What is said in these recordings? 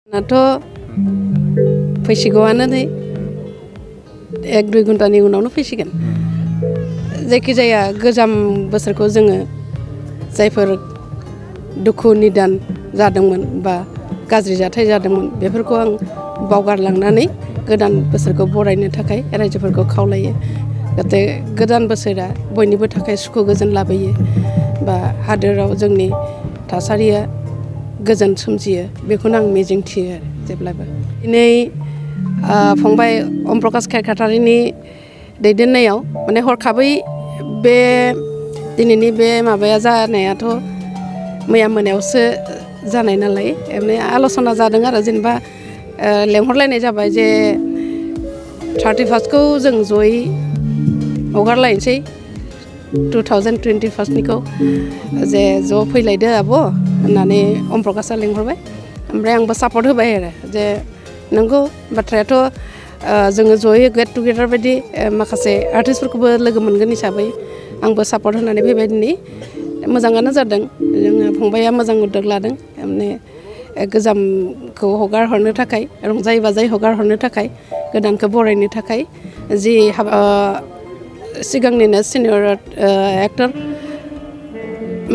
नाथ' फैसिगौआनो नै 1-2 घन्टानि उनावनो फैसिगोन जायखिजाया गोजाम बोसोरखौ जोङो जायफोर दुखु निदान जादोंमोन बा गाज्रि जाथाय जादोंमोन बेफोरखौ आं बावगारलांनानै गोदान बोसोरखौ बरायनो थाखाय रायजोफोरखौ खावलायो जाहाथे गोदान बोसोरा बयनिबो थाखाय सुखु गोजोन लाबोयो बा हादोराव जोंनि थासारिया गोजोन सोमजियो बेखौनो आं मिजिंथियो जेब्लाबो दिनै फंबाय अम प्रकाश खेरखातारिनि दैदेननायाव माने हरखाबै बे दिनैनि बे माबाया जानायाथ' मैया मोनायावसो जानाय नालाय माने आल'सना जादों आरो जेनेबा लेंहरलायनाय जाबाय जे 31खौ जों जयै हगारलायनोसै 2021निखौ जे ज' फैलायदो आब' होननानै अम प्रकाशआ लेंहरबाय ओमफ्राय आंबो सापर्ट होबाय आरो जे नंगौ बाथ्रायाथ' जोङो जयै गेट टुगेदार बायदि माखासे आर्टिस्टफोरखौबो लोगो मोनगोन हिसाबै आंबो सापर्ट होनानै फैबाय दिनै मोजाङानो जादों जोङो फंबाया मोजां उद्योग लादों माने गोजामखौ हगार हरनो थाखाय रंजायै बाजायै हगार हरनो थाखाय गोदानखौ बरायनो थाखाय जि सिगांनिनो सिनियर एक्टर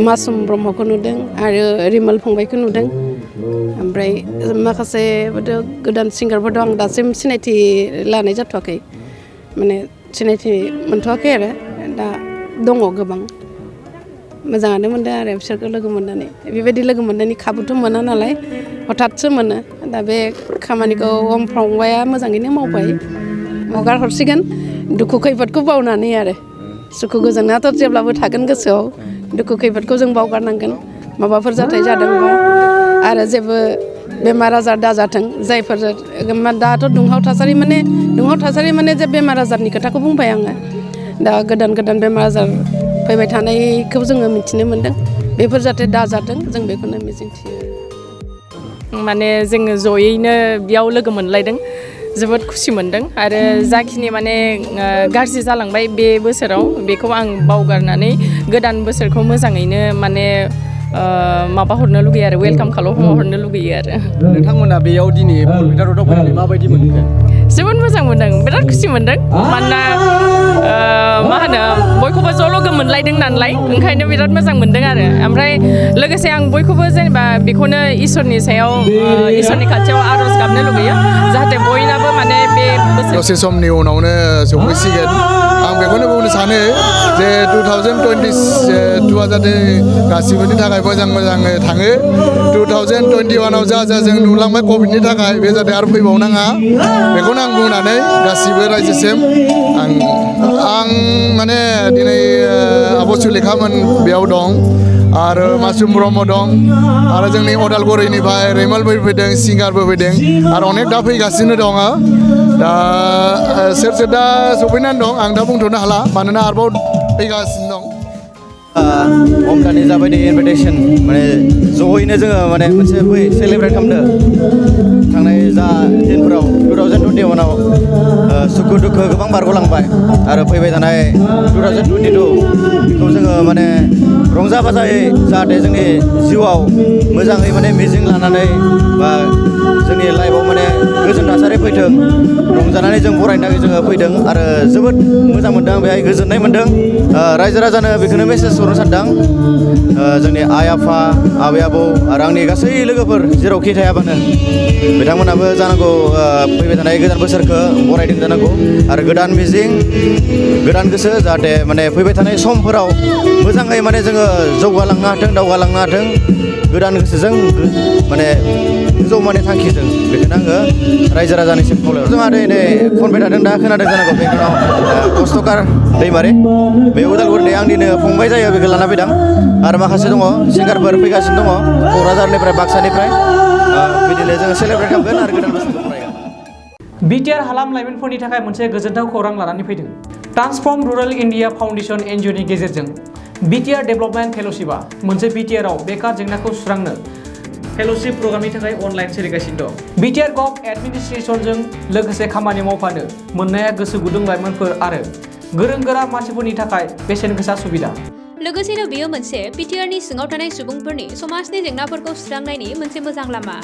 मासुम ब्रह्मखौ नुदों आरो रिमल फंबायखौ नुदों ओमफ्राय माखासे गोदान सिंगारफोर दं आं दासिम सिनायथि लानाय जाथ'वाखै माने सिनायथि मोनथ'वाखै आरो दा दङ गोबां मोजाङानो मोनदों आरो बिसोरखौ लोगो मोननानै बेबायदि लोगो मोननायनि खाबुथ' मोना नालाय हथाथसो मोनो दा बे खामानिखौ अम फंबाया मोजाङैनो मावबाय हगार हरसिगोन दुखु खैफोदखौ बावनानै आरो सुखु गोजोनाथ' जेब्लाबो थागोन गोसोआव दुखु खैफोदखौ जों बावगारनांगोन माबाफोर जाथाय जादोंबा आरो जेबो बेमार आजार दाजाथों जायफोर दाथ' दुंहाव थासारि माने जे बेमार आजारनि खोथाखौ बुंबाय आङो दा गोदान बेमार आजार फैबाय थानायखौ जोङो मिथिनो मोन्दों बेफोर जाहाथे दाजाथों जों बेखौनो मिजिंथियो माने जोङो जयैनो बेयाव लोगो मोनलायदों जोबोद खुसि मोनदों आरो जाखिनि माने गाज्रि जालांबाय बे बोसोराव बेखौ आं बावगारनानै गोदान बोसोरखौ मोजाङैनो माने माबा हरनो लुगैयो आरो वेलकाम खालामहरनो लुगैयो आरो नोंथांमोना बेयाव दिनै बरपेटायाव फैनानै माबायदि मोनखो जोबोद मोजां मोनदों बिराद खुसि मोनदों मानोना मा होनो बयखौबो ज' लोगो मोनलायदों नालाय ओंखायनो बिराद मोजां मोनदों आरो ओमफ्राय लोगोसे आं बयखौबो जेनेबा बेखौनो इसोरनि सायाव इसोरनि खाथियाव आर'ज गाबनो लुगैयो जाहाथे बयनाबो माने बे दसे समनि उनावनो सफैसिगोन आं बेखौनो बुंनो सानो जे 2022 जाहाथे गासिबोनि थाखाय मोजाङै थाङो 2021आव जा जों नुलांबाय कभिडनि थाखाय बे जाहाथे आरो फैबावनाङा बेखौनो आं बुंनानै गासिबो रायजोसिम आं माने दिनै आब' सुलेखामोन बेयाव दं आरो मासुम ब्रह्म दं आरो जोंनि अदालगुरिनिफ्राय रैमालबो फैदों सिंगारबो फैदों आरो अनेक दा फैगासिनो दङ दा सोर दा सफैनानै दं आं दा बुंथ'नो हाला मानोना आरोबाव फैगासिनो दं अमलानि जाबायदि इनभिटेसन माने ज'यैनो जोङो माने मोनसे सेलेब्रेट खालामदो थांनाय जा दिनफोराव 2021आव सुखु दुखु गोबां बारग'लांबाय आरो फैबाय थानाय 2022 बेखौ जोङो माने रंजा बाजायै जाहाथे जोंनि जिउआव मोजाङै माने मिजिं लानानै बा जोंनि लाइफआव माने गोजोन थासारि फैथों रंजानानै जों बरायनो थाखाय जोङो फैदों आरो जोबोद मोजां मोनदों बेहाय गोजोननाय मोनदों रायजो राजानो बेखौनो मेसेज हरनो सानदों जोंनि आइ आफा आबै आबौ आरो आंनि गासै लोगोफोर जेरावखि थायाबानो बिथांमोनाबो जानांगौ फैबाय थानाय गोदान बोसोरखौ बरायदों जानांगौ आरो गोदान मिजिं गोदान गोसो जाहाथे माने फैबाय थानाय समफोराव मोजाङै माने जोङो जौगालांनो हाथों दावगालांनो हाथों गोदान गोसोजों माने गोजौ माने थांखिजों बेखौनो आङो रायजो राजानिसिम खावलायो जोंहा दिनै खनबाय थादों दा खोनादों जानांगौ बेंकनाव कस्तकार दैमारि बे उदालगुरिनि आंनिनो फंबाय जायो बेखौ लाना फैदों आरो माखासे दङ सिंगारफोर फैगासिनो दङ क'क्राझारनिफ्राय बाक्सानिफ्राय बिदिनो जोङो सेलेब्रेट खालामगोन आरो गोदान बोसोरखौ बरायगोन बिटिआर हालाम लाइमोनफोरनि थाखाय मोनसे गोजोनथाव खौरां लानानै फैदों ट्रान्सफर्म रुरेल इन्डिया फाउन्डेसन एनजिअनि गेजेरजों बिटिआर डेभेलपमेन्ट फेल'शिपआ मोनसे बिटिआरआव बेकार जेंनाखौ सुस्रांनो फेल'शिप प्रग्रामनि थाखाय अनलाइन सोलिगासिनो दं बिटिआर गभ एडमिनिस्ट्रेसनजों लोगोसे खामानि मावफानो मोननाया गोसो गुदुं लाइमोनफोर आरो गोरों गोरा मानसिफोरनि थाखाय बेसेन गोसा सुबिदा लोगोसेनो बेयो मोनसे बिटिआरनि सिङाव थानाय सुबुंफोरनि समाजनि जेंनाफोरखौ सुस्रांनायनि मोनसे मोजां लामा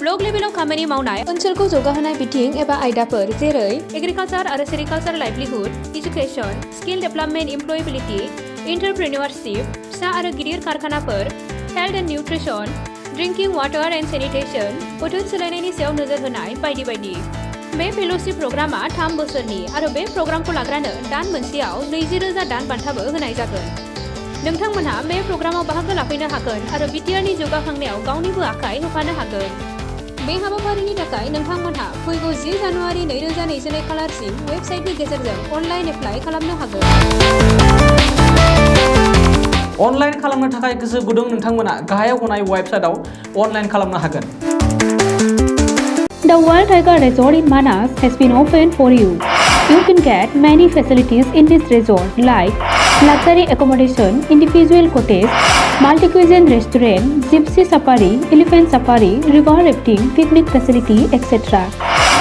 ब्लक लेभेलाव खामानि मावनाय ओनसोलखौ जौगाहोनाय बिथिं एबा आयदाफोर जेरै एग्रिकालचार आरो sericulture livelihood education skill development employability entrepreneurship फिसा आरो गिदिर कारखानाफोर health and nutrition drinking water and sanitation बोथोर सोलायनायनि सायाव नोजोर होनाय बायदि बायदि बे फेल'शिप प्रग्रामा 3 बोसोरनि आरो बे प्रग्रामखौ लाग्रानो दान मोनसेयाव 20,000 दान बान्थाबो होनाय जागोन नोंथांमोनहा बे प्रग्रामाव बाहागो लाफैनो हागोन आरो बिटिआरनि जौगाखांनायाव गावनिबो आखाइ होफानो हागोन बे हाबाफारिनि थाखाय नोंथांमोनहा फैगौ 10 जानुवारि 2022 खालारसिम वेबसाइटनि गेजेरजों अनलाइन एप्लाइ खालामनो हागोन अनलाइन खालामनो थाखाय गोसो गुदुं नोंथांमोना गाहायाव होनाय वेबसाइटआव अनलाइन खालामनो हागोन The Wild Tiger Resort in Manas has been opened for you. You can get many facilities in this resort like luxury accommodation, individual cottage, multi-cuisine restaurant, gypsy safari, elephant safari, river rafting, picnic facility, etc.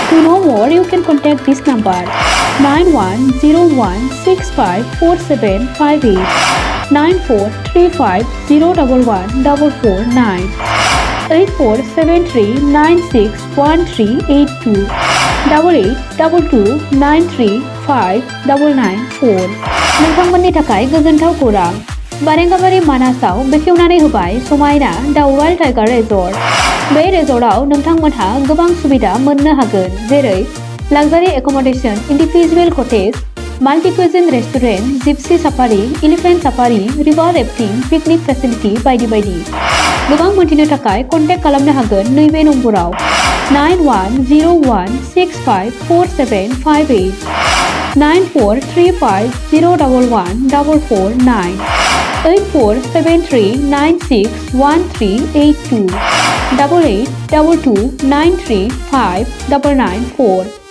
To know more, you can contact this number 9101654758 9435011449 8473961382 8822935994 नोंथांमोननि थाखाय गोजोनथाव खौरां बारेंगाबारि मानासाव बेखेवनानै होबाय समायना दा wild tiger resort बे रेजर्टआव नोंथांमोनहा गोबां सुबिदा मोननो हागोन जेरै luxury accommodation individual cottage multi cuisine restaurant Gypsy safari elephant safari river rafting picnic facility बायदि बायदि गोबां मोनथिनो थाखाय कन्टेक्ट खालामनो हागोन नैबे नम्बराव 9101654758 9435011449 8473961382 8822935994